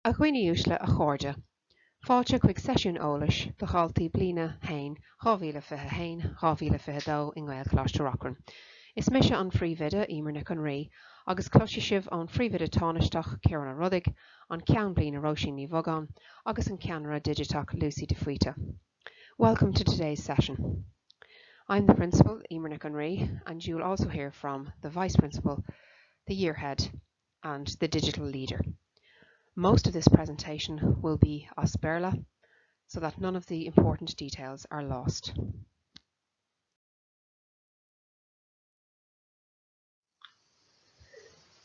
A dhaoine uaisle, a chairde, Fáilte chuig seisiún eolais do dhaltaí Bliain 1, 2021, 2022 i nGaelcholáiste Reachrann. Is mise an Phríomhoide, Emer Nic an Rí, agus cloisfidh sibh ón Phríomhoide Tánaisteach, Ciarán Ó Rodaigh, an Ceann Bliana Róisín Ní Bhogáin agus an Ceannaire Digiteach Lucy de Faoite. Welcome to today's session. I'm the Principal, Emer Nic an Rí, and you'll also hear from the Vice Principal, the Year Head, and the digital leader. Most of this presentation will be as Béarla so that none of the important details are lost.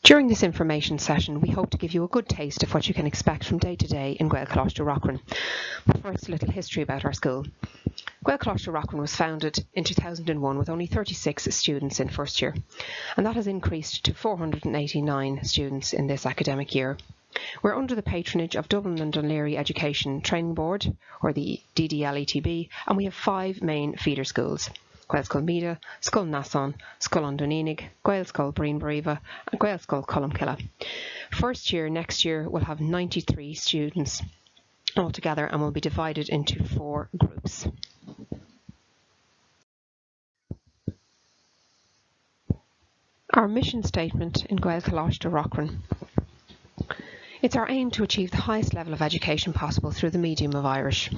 During this information session, we hope to give you a good taste of what you can expect from day to day in Gaelcholáiste Reachrann. But first, a little history about our school. Gaelcholáiste Reachrann was founded in 2001 with only 36 students in first year, and that has increased to 489 students in this academic year. We're under the patronage of Dublin and Dún Laoghaire Education Training Board, or the DDLETB, and we have five main feeder schools. Gaelscoil Mhíde, Scoil Neasáin, Scoil an Duinnínigh, Gaelscoil Brian Bóroimhe and Gaelscoil Cholmcille. First year next year will have 93 students altogether and will be divided into four groups. Our mission statement in Gaelcholáiste Reachrann. It's our aim to achieve the highest level of education possible through the medium of Irish.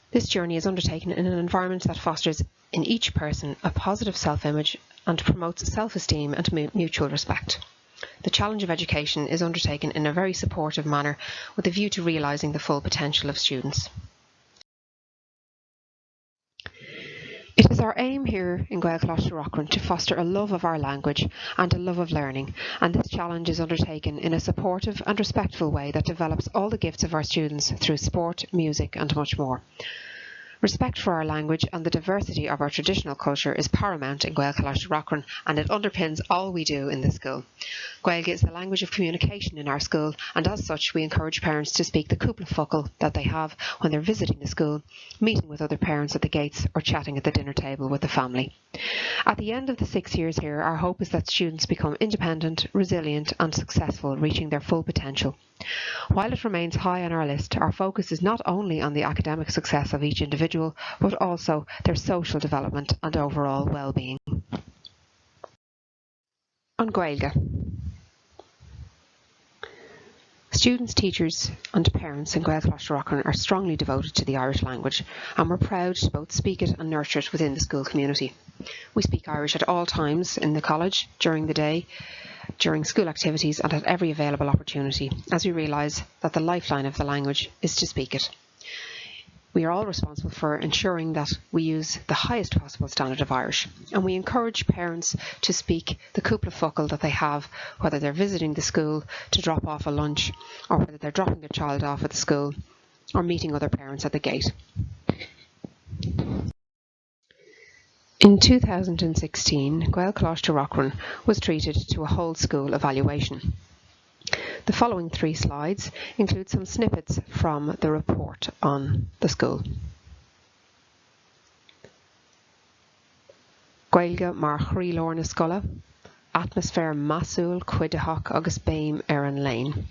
This journey is undertaken in an environment that fosters in each person a positive self-image and promotes self-esteem and mutual respect. The challenge of education is undertaken in a very supportive manner with a view to realising the full potential of students. It is our aim here in Gaelcholáiste Reachrann to foster a love of our language and a love of learning, and this challenge is undertaken in a supportive and respectful way that develops all the gifts of our students through sport, music and much more. Respect for our language and the diversity of our traditional culture is paramount in Gaelcholáiste Reachrann and it underpins all we do in the school. Gaeilge is the language of communication in our school and as such we encourage parents to speak the cúpla focal that they have when they're visiting the school, meeting with other parents at the gates or chatting at the dinner table with the family. At the end of the six years here, our hope is that students become independent, resilient and successful, reaching their full potential. While it remains high on our list, our focus is not only on the academic success of each individual, but also their social development and overall well-being. An Ghaeilge. Students, teachers and parents in Gaelcholáiste Reachrann are strongly devoted to the Irish language and we're proud to both speak it and nurture it within the school community. We speak Irish at all times in the college, during the day, during school activities and at every available opportunity, as we realise that the lifeline of the language is to speak it. We are all responsible for ensuring that we use the highest possible standard of Irish, and we encourage parents to speak the cúpla focal that they have, whether they're visiting the school to drop off a lunch, or whether they're dropping their child off at the school, or meeting other parents at the gate. In 2016, Gaelcholáiste Reachrann was treated to a whole school evaluation. The following three slides include some snippets from the report on the school. Gaeilge mar chroílár na scoile, atmaisféar measúil cuiditheach agus béim ar an léann.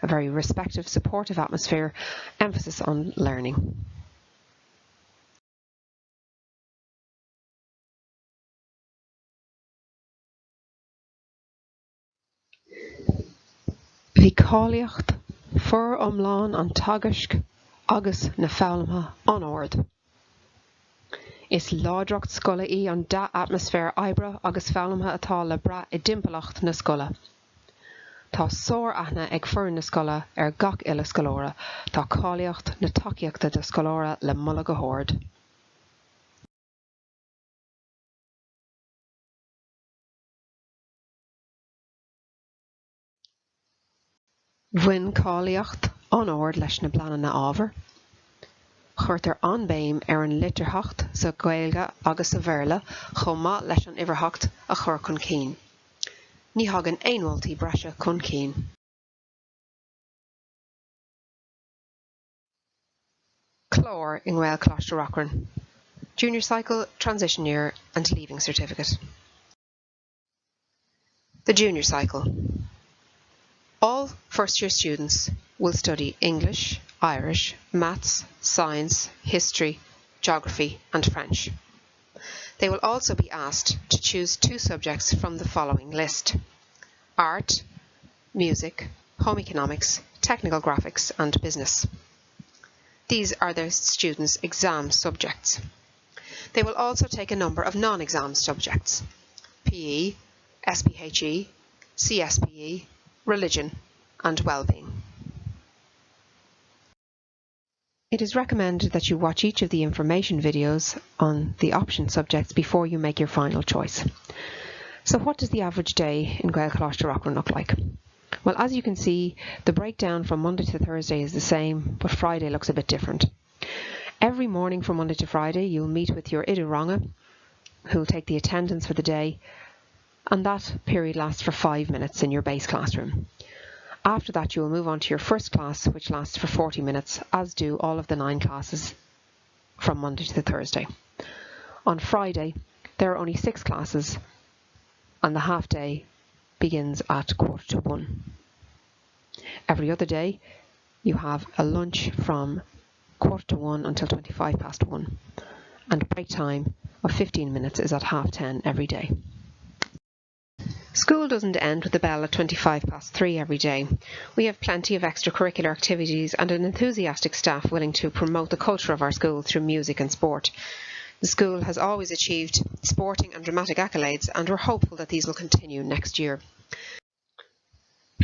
A very respective, supportive atmosphere, emphasis on learning. Bhí cáilíocht foriomlán an teagaisc agus na foghlamtha an-ard. Is láidreacht scoile í an dea-atmaisféar oibre agus foghlamtha atá le brath i dtimpeallacht na scoile. Tá sár-aithne ag foireann na scoile ar gach uile scoláire. Tá cáilíocht na tacaíochta do scoláire le moladh go hard. Bhain cáilíocht an-ard leis na bpleananna ábhair. Cuirtear an-béim ar an litearthacht sa Ghaeilge agus sa Bhéarla chomh maith leis an uimhearthacht a chur chun cinn. Ní thagann aon mholtaí breise chun cinn. Clár i nGaelcholáiste Reachrann, Junior Cycle, Transition Year and Leaving Certificate. The Junior Cycle. All First year students will study English, Irish, Maths, Science, History, Geography and French. They will also be asked to choose 2 subjects from the following list: Art, Music, Home Economics, Technical Graphics and Business. These are the students' exam subjects. They will also take a number of non-exam subjects: PE, SPHE, CSPE, Religion and Wellbeing. It is recommended that you watch each of the information videos on the option subjects before you make your final choice. So what does the average day in Gaelcholáiste Reachrann look like? Well, as you can see, the breakdown from Monday to Thursday is the same, but Friday looks a bit different. Every morning from Monday to Friday, you'll meet with your Oide Ranga, who'll take the attendance for the day, and that period lasts for 5 minutes in your base classroom. After that, you will move on to your first class, which lasts for 40 minutes, as do all of the 9 classes from Monday to Thursday. On Friday, there are only 6 classes, and the half day begins at 12:45. Every other day, you have a lunch from 12:45 until 1:25, and break time of 15 minutes is at 10:30 every day. School doesn't end with the bell at 3:25 every day. We have plenty of extracurricular activities and an enthusiastic staff willing to promote the culture of our school through music and sport. The school has always achieved sporting and dramatic accolades, and we're hopeful that these will continue next year.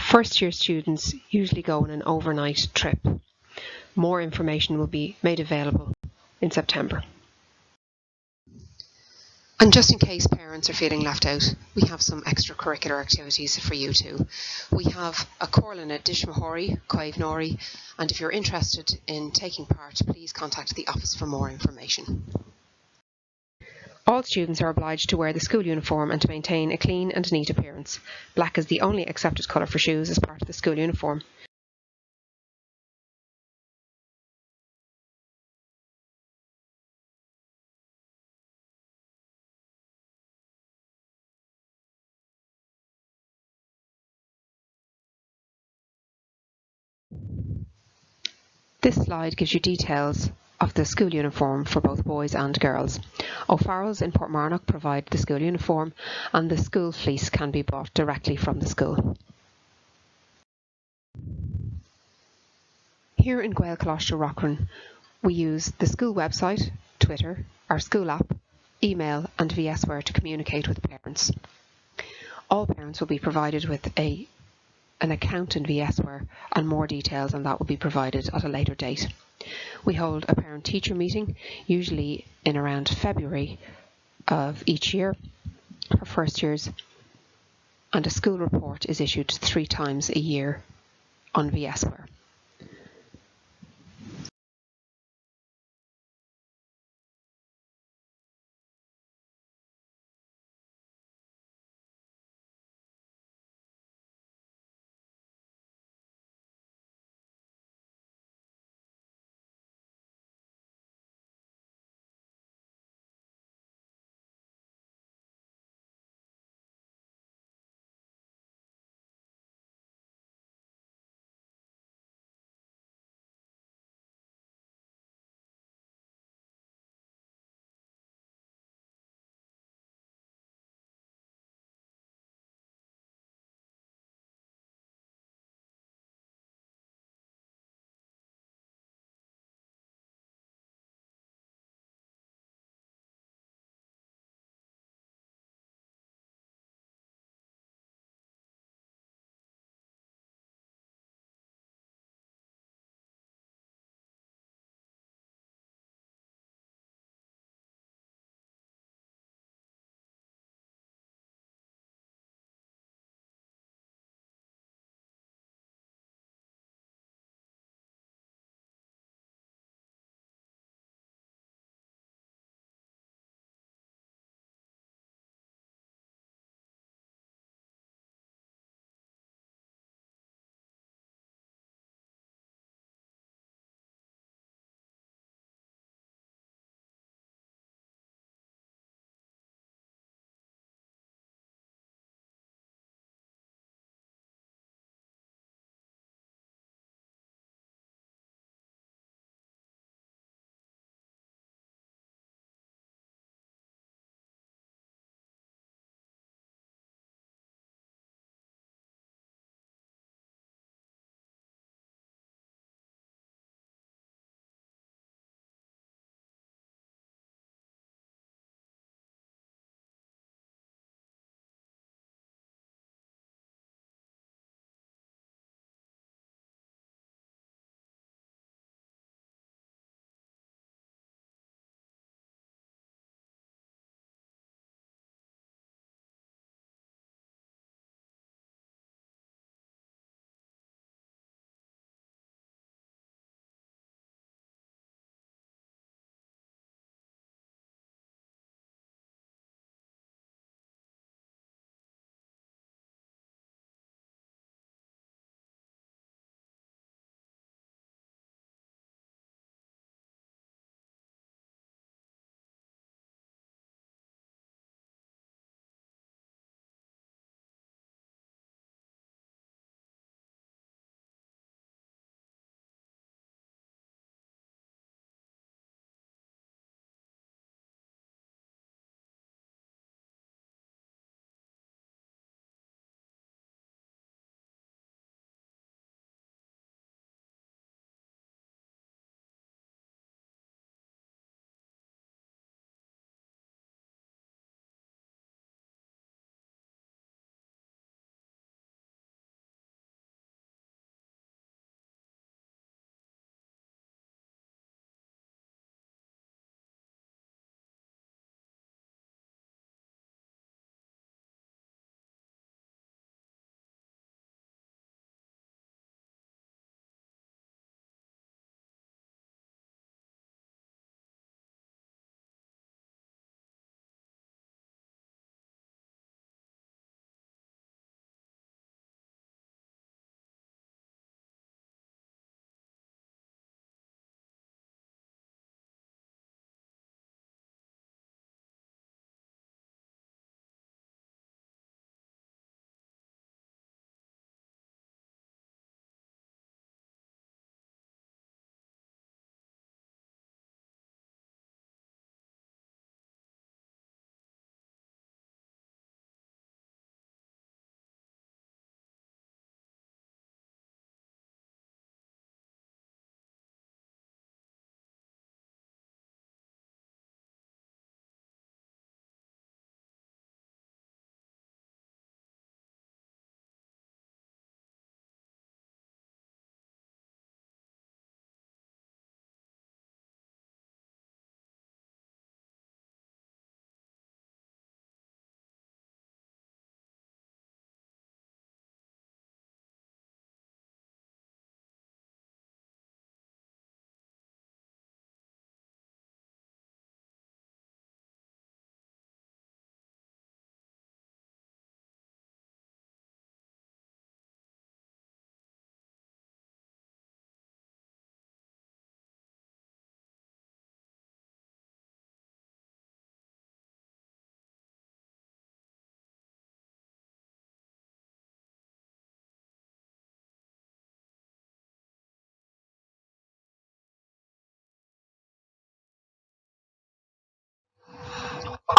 First year students usually go on an overnight trip. More information will be made available in September. And just in case parents are feeling left out, we have some extracurricular activities for you too. We have a Comhairle na dTuismitheoirí, Caomhnóirí, and if you're interested in taking part, please contact the office for more information. All students are obliged to wear the school uniform and to maintain a clean and neat appearance. Black is the only accepted colour for shoes as part of the school uniform. This slide gives you details of the school uniform for both boys and girls. O'Farrell's in Portmarnock provide the school uniform, and the school fleece can be bought directly from the school. Here in Gaelcholáiste Reachrann, we use the school website, Twitter, our school app, email and VSware to communicate with parents. All parents will be provided with an account in VSware, and more details on that will be provided at a later date. We hold a parent-teacher meeting, usually in around February of each year for first years, and a school report is issued 3 times a year on VSware.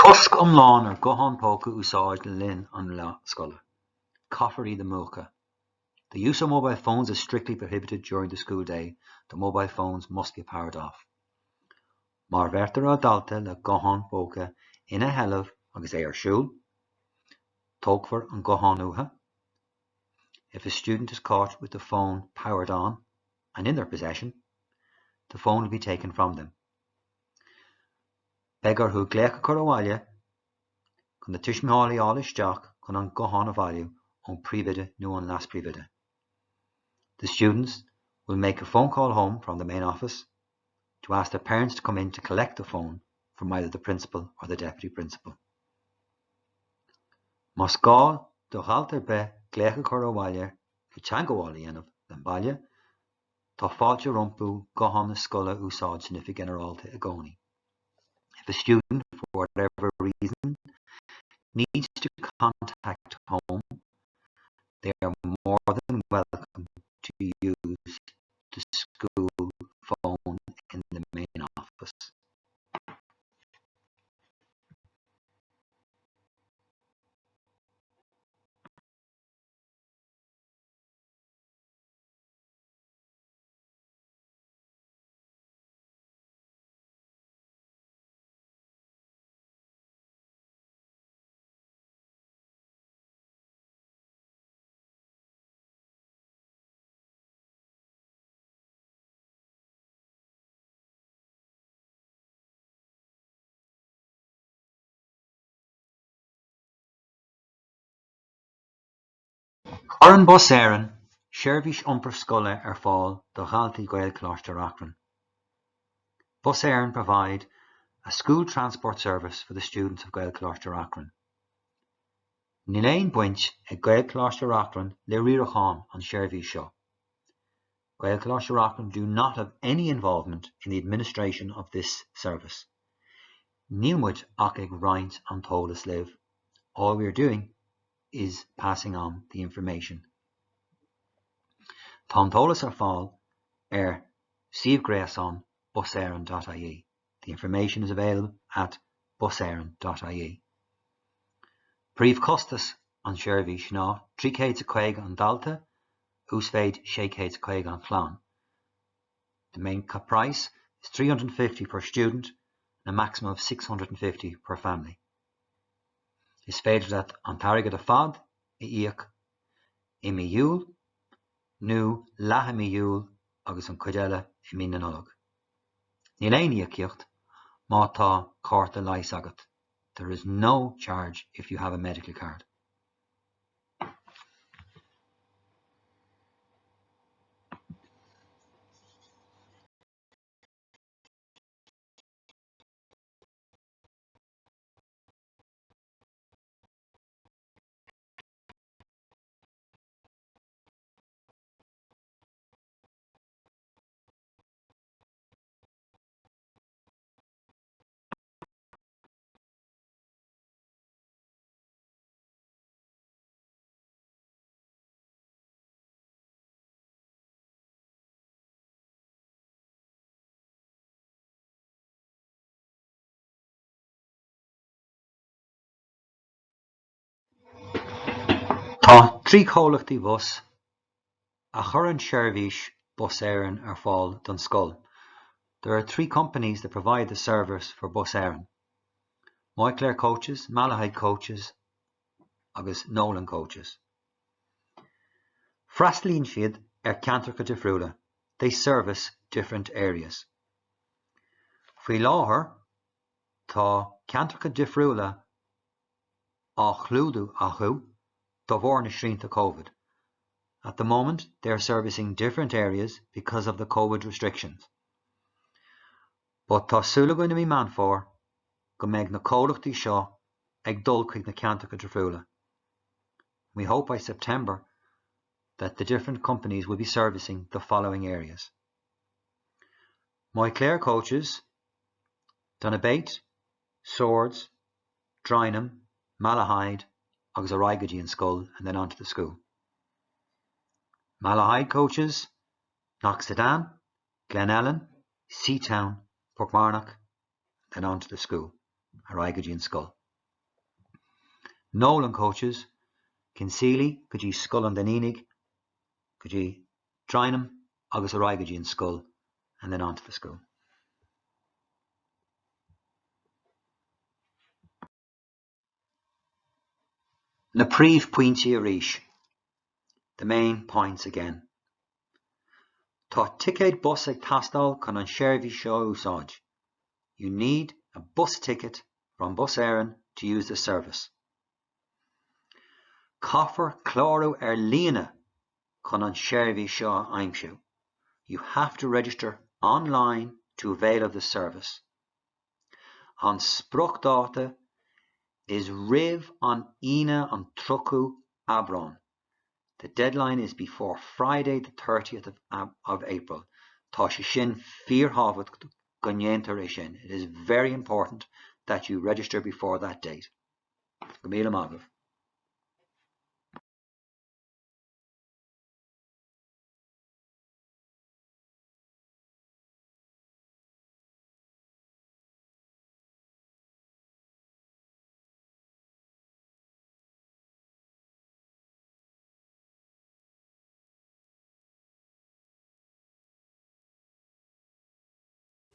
Cosc iomlán ar gutháin póca a úsáid le linn an lá scoile. Caithfear iad a mhúchadh. The use of mobile phones is strictly prohibited during the school day. The mobile phones must be powered off. Má bheirtear ar dhalta le guthán póca ina sheilbh agus é ar siúl, tógfar an guthán uathu. If a student is caught with the phone powered on and in their possession, the phone will be taken from them. Beidh orthu glaoch a chur abhaile chun na tuismitheoirí a fháil isteach chun an guthán a bhailiú ón príomhoide nó an leas-phríomhoide. The students will make a phone call home from the main office to ask their parents to come in to collect the phone from either the principal or the deputy principal. Más gá do dhalta ar bith glaoch a chur abhaile nó teagmháil a dhéanamh le baile, tá fáilte rompu guthán na scoile a úsáid san Oifig Ghinearálta i gcónaí. If a student, for whatever reason, needs to contact home, they are more than welcome to use the school phone in the main office. Cuireann Bus Éireann seirbhís iompair scoile ar fáil do dhaltaí Ghaelcholáiste Reachrann. Bus Éireann provide a school transport service for the students of Gaelcholáiste Reachrann. Níl aon bhaint ag Gaelcholáiste Reachrann le riarachán an seirbhís seo. Gaelcholáiste Reachrann do not have any involvement in the administration of this service. Níl muid ach ag roinnt an t-eolas libh. All we are doing is passing on the information. Tá an t-eolas ar fáil ar suíomh gréasáin buseireann.ie. The information is available at buseireann.ie. Príomhchostas an seirbhís ná 350 an dalta, uasmhéid 650 an chlann. The main price is 350 per student and a maximum of 650 per family. Is féidir leat an t-airgead ar fad a íoc i mí Iúil, nó leath i mí Iúil agus an chuid eile i mí na Nollag. Níl aon íocaíocht má tá cárta leighis agat. There is no charge if you have a medical card. Tá 3 chomhlachtaí bhus a chuireann seirbhís Bus Éireann ar fáil don scoil. There are three companies that provide the service for Bus Éireann, Moyclare Coaches, Malahide Coaches agus Nolan Coaches. Freastalaíonn siad ar ceantracha difriúla, they service different areas. Faoi láthair tá ceantracha difriúla á chlúdú acu de bharr na srianta Covid. At the moment they are servicing different areas because of the Covid restrictions. But tá súil againn i mí Meán Fómhair go mbeidh na comhlachtaí seo ag dul chuig na ceantracha difriúla. We hope by September that the different companies will be servicing the following areas. Moyclare Coaches, Donabate, Swords, Drynam, Malahide agus ar aghaidh go dtí an scoil and then on to the school. Malahide Coaches, Knocksedan, Glenallen, Seatown, Portmarnock, then on to the school. Ar aghaidh go dtí an scoil. Nolan Coaches, Kinsealy go dtí Scoil an Duinnínigh, go dtí Drynam agus ar aghaidh go dtí an scoil and then on to the school. Na príomhphointí arís. The main points again. Tá ticéad bus ag teastáil chun an seirbhís seo a úsáid. You need a bus ticket from Bus Éireann to use this service. Caithfear clárú ar líne chun an seirbhís seo a aimsiú. You have to register online to avail of this service. An spriocdháta is roimh an Aoine an 30ú Aibreán. The deadline is before Friday the 30th of April. Tá sé sin fíorthábhachtach go ndéantar é sin. It is very important that you register before that date. Go míle maith agaibh.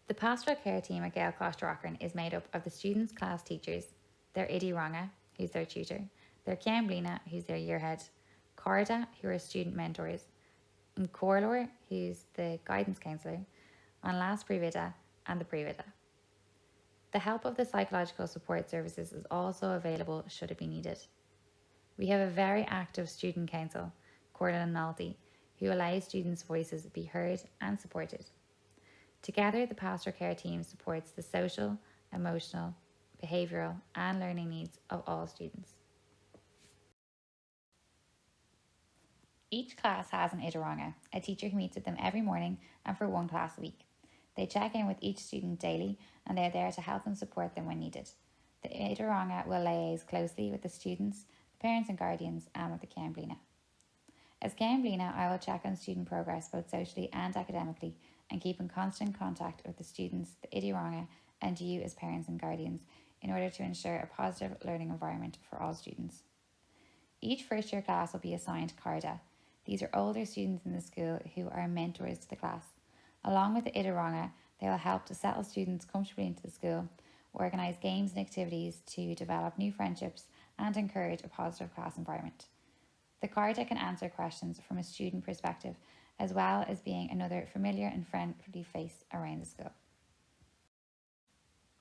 The pastoral care team at Gaelcholáiste Reachrann is made up of the students' class teachers, their Oidí Ranga, who's their tutor, their Ceann Bliana, who's their year head, Cairde, who are student mentors, an Comhairleoir, who's the guidance counsellor, an Leas-Phríomhoide and the Príomhoide. The help of the psychological support services is also available should it be needed. We have a very active student council, Comhairle na nDaltaí, who allows students' voices be heard and supported. Together, the pastoral care team supports the social, emotional, behavioural and learning needs of all students. Each class has an Oide Ranga, a teacher who meets with them every morning and for one class a week. They check in with each student daily and they are there to help and support them when needed. The Oide Ranga will liaise closely with the students, the parents and guardians and with the Ceann Bliana. As Ceann Bliana, I will check on student progress both socially and academically and keep in constant contact with the students, the Oidí Ranga and you as parents and guardians in order to ensure a positive learning environment for all students. Each first year class will be assigned Cairde. These are older students in the school who are mentors to the class. Along with the Oide Ranga, they will help to settle students comfortably into the school, organise games and activities to develop new friendships and encourage a positive class environment. The Cairde can answer questions from a student perspective, as well as being another familiar and friendly face around the school.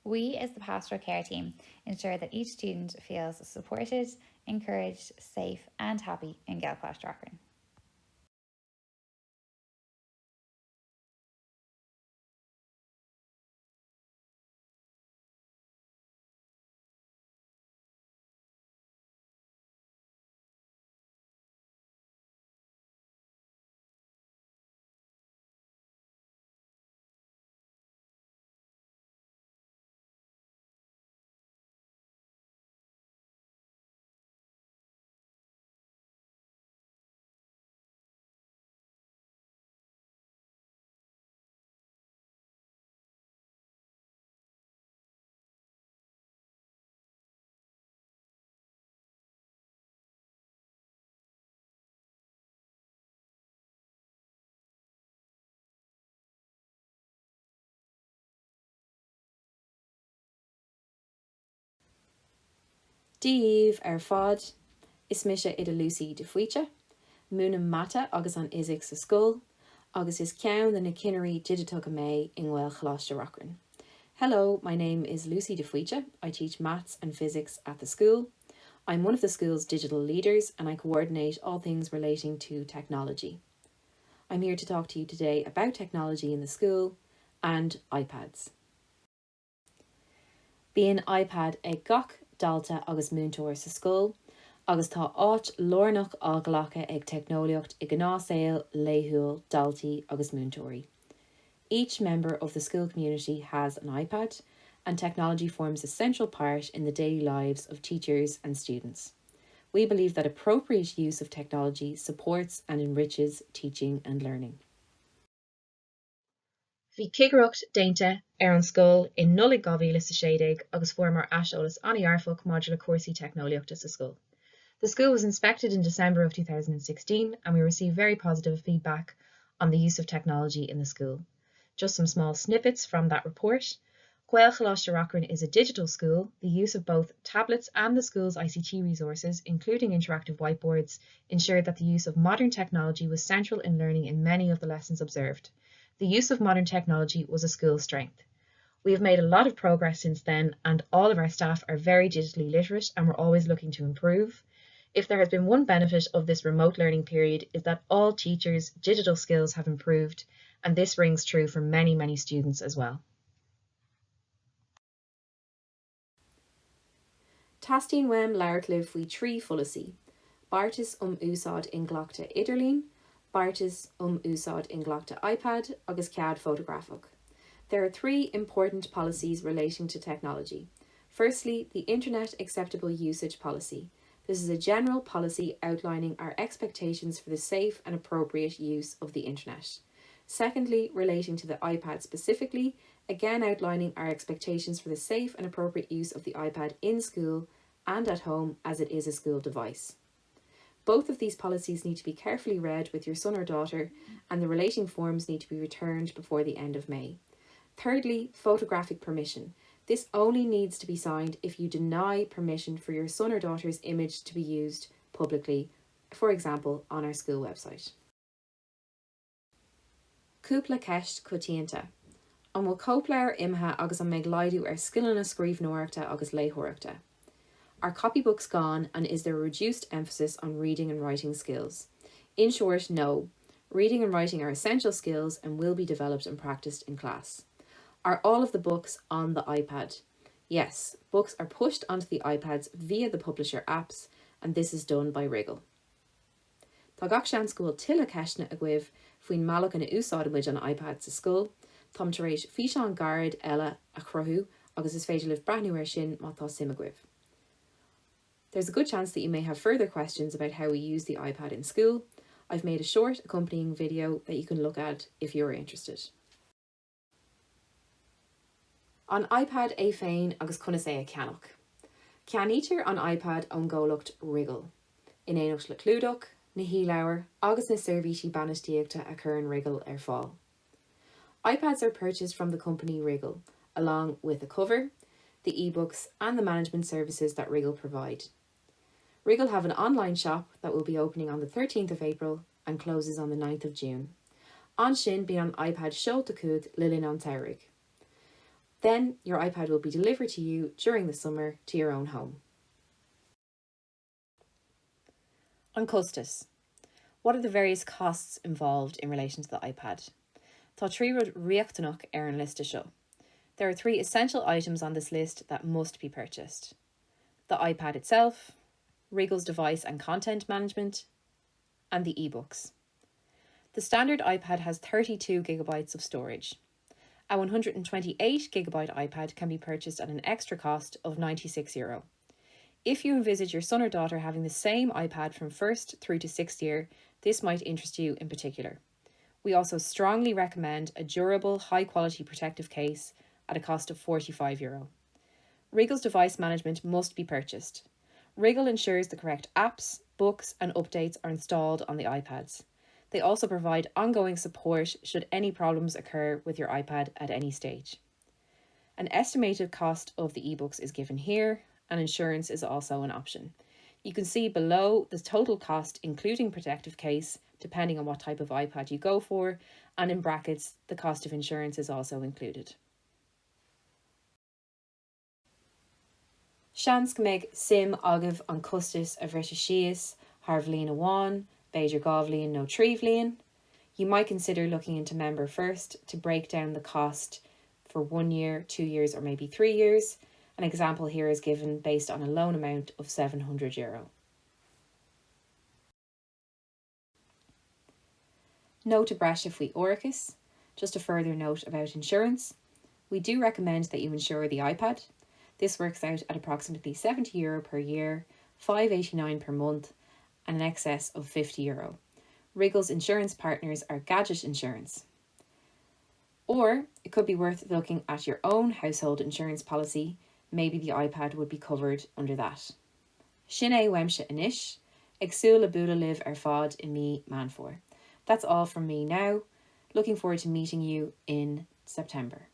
We, as the pastoral care team, ensure that each student feels supported, encouraged, safe and happy in Gaelcholáiste Reachrann. Dia dhaoibh ar fad, is mise Oide Lucy de Faoite, múinim Mata agus an Fhisic sa scoil agus is ceann de na cinnirí digiteacha mé i nGaelcholáiste Reachrann. Hello, my name is Lucy de Faoite, I teach Maths and Physics at the school. I'm one of the school's digital leaders and I coordinate all things relating to technology. I'm here to talk to you today about technology in the school and iPads. Bíonn iPad ag gach dalta agus múinteoir sa scoil agus tá áit lárnach á glacadh ag teicneolaíocht i ngnáthshaol laethúil daltaí agus múinteoirí. Each member of the school community has an iPad and technology forms a central part in the daily lives of teachers and students. We believe that appropriate use of technology supports and enriches teaching and learning. Bhí cigireacht déanta ar an scoil i Nollaig 2016 agus fuaireamar aiseolas an-dhearfach maidir le cúrsaí teicneolaíochta sa scoil. The school was inspected in December of 2016 and we received very positive feedback on the use of technology in the school. Just some small snippets from that report. Gaelcholáiste Reachrann is a digital school. The use of both tablets and the school's ICT resources, including interactive whiteboards, ensured that the use of modern technology was central in learning in many of the lessons observed. The use of modern technology was a school strength. We have made a lot of progress since then and all of our staff are very digitally literate and we're always looking to improve. If there has been one benefit of this remote learning period is that all teachers' digital skills have improved and this rings true for many, many students as well. Teastaíonn uaim labhairt libh faoi thrí pholasaí, Beartas um Úsáid Inghlactha Idirlín, Beartas um Úsáid Inghlactha iPad agus Cead Fótagrafach. There are three important policies relating to technology. Firstly, the Internet Acceptable Usage Policy. This is a general policy outlining our expectations for the safe and appropriate use of the Internet. Secondly, relating to the iPad specifically, again outlining our expectations for the safe and appropriate use of the iPad in school and at home as it is a school device. Both of these policies need to be carefully read with your son or daughter and the relating forms need to be returned before the end of May. Thirdly, photographic permission. This only needs to be signed if you deny permission for your son or daughter's image to be used publicly, for example, on our school website. Cúpla ceist coitianta. An bhfuil cóipleabhair imithe agus an mbeidh laghdú ar scileanna scríbhneoireachta agus léitheoireachta? Are copybooks gone and is there a reduced emphasis on reading and writing skills? In short, no. Reading and writing are essential skills and will be developed and practiced in class. Are all of the books on the iPad? Yes, books are pushed onto the iPads via the publisher apps and this is done by Wriggle. Tá gach seans go bhfuil tuilleadh ceisteanna agaibh faoin mbealach ina úsáidimid an iPad sa scoil. Táim tar éis físeán gairid eile a chruthú agus is féidir libh breathnú air sin má tá suim agaibh. There's a good chance that you may have further questions about how we use the iPad in school. I've made a short accompanying video that you can look at if you're interested. An iPad é féin agus conas é a cheannach. Ceannaítear an iPad ón gcomhlacht Wriggle, in éineacht le clúdach, na hí-leabhair agus na seirbhísí bainistíochta a chuireann Wriggle ar fáil. iPads are purchased from the company Wriggle, along with a cover, the e-books and the management services that Wriggle provide. Wriggle have an online shop that will be opening on the 13th of April and closes on the 9th of June. Ansin bíonn an iPad seolta chugat le linn an tsamhraidh. Then your iPad will be delivered to you during the summer to your own home. An costas. What are the various costs involved in relation to the iPad? Tá trí rud riachtanach ar an liosta seo. There are three essential items on this list that must be purchased. The iPad itself, Wriggle's device and content management, and the e-books. The standard iPad has 32 gigabytes of storage. A 128 gigabyte iPad can be purchased at an extra cost of 96 euro. If you envisage your son or daughter having the same iPad from first through to sixth year, this might interest you in particular. We also strongly recommend a durable, high quality protective case at a cost of 45 euro. Wriggle's device management must be purchased. Wriggle ensures the correct apps, books and updates are installed on the iPads. They also provide ongoing support should any problems occur with your iPad at any stage. An estimated cost of the ebooks is given here and insurance is also an option. You can see below the total cost including protective case depending on what type of iPad you go for and in brackets the cost of insurance is also included. Seans go mbeidh suim agaibh an costas a bhriseadh síos thar bhliain amháin, b'fhéidir dhá bhliain nó trí bhliain. You might consider looking into Member First to break down the cost for one year, two years or maybe three years. An example here is given based on a loan amount of €700. Nóta breise faoi árachas, just a further note about insurance. We do recommend that you insure the iPad. This works out at approximately €70 per year, €5.89 per month and an excess of €50. Wriggle's insurance partners are Gadget Insurance. Or it could be worth looking at your own household insurance policy, maybe the iPad would be covered under that. Sin é uaimse anois, ag súil le bualadh libh ar fad i mí Meán Fómhair. That's all from me now, looking forward to meeting you in September.